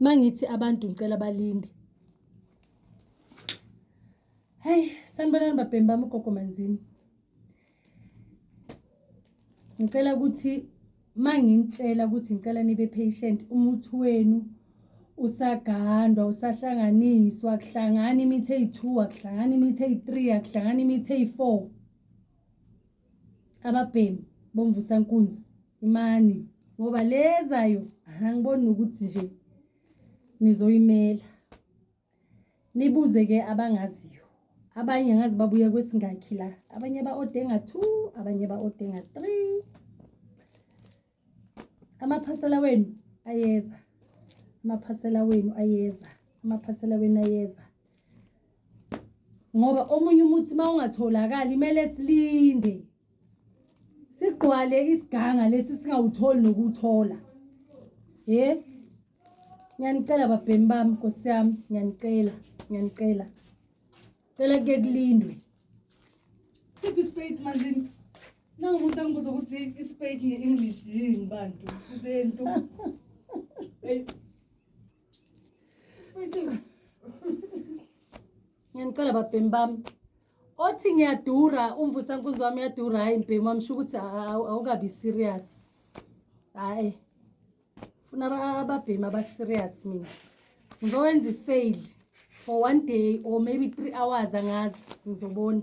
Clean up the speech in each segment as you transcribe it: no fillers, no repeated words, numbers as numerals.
Mangithi abantu ngicela balinde. Hey, sanibonani babhemi bami ugogo Manzini. Ngicela ukuthi manginitshela ukuthi ngicela nibe patient umuthi wenu usagandwa usahlanganiswa kuhlangana imithi eyi-2 akuhlangana imithi eyi-3 akuhlangana imithi eyi-4 ababhemi bomvusankunzi imani ngoba lezayo angiboni nokuthi nje nizoyimela Nibuze ke abangaziyo. Abanye ngazi babuya kwesingakhi la. Abanye ba-ode nga-2, abanye ba-ode nga-3. Amaphasela wenu ayeza. Amaphasela wenu ayeza. Amaphasela wenu ayeza. Ngoba omunye umuthi uma ungatholakali kumele silinde. Sigqwale isiganga lesi singawutholi nokuwuthola. Ye? Ngiyanicela babhemi bami Nkosi yami, ngiyanicela, ngiyanicela. Cela kuke kulindwe. Siphi ispade manzini? Nangumuntu angibuza ukuthi ispade nge-English yini bantu? Sizento. Hey. Ngiyanicela babhemi bami. Othi ngiyadura umvusankunzi wami uyadura hayi mbhemi wami sho ukuthi awukabi serious. Hayi. Funa ababhemi aba-serious mina. Ngizowenza i-sale for one day or maybe 3 hours angazi ngizobona.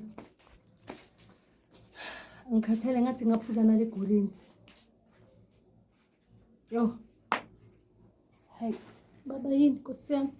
Ngikhathele ngathi ngaphuza nale golinsi. Yo. Hayi, baba yini Nkosi yami.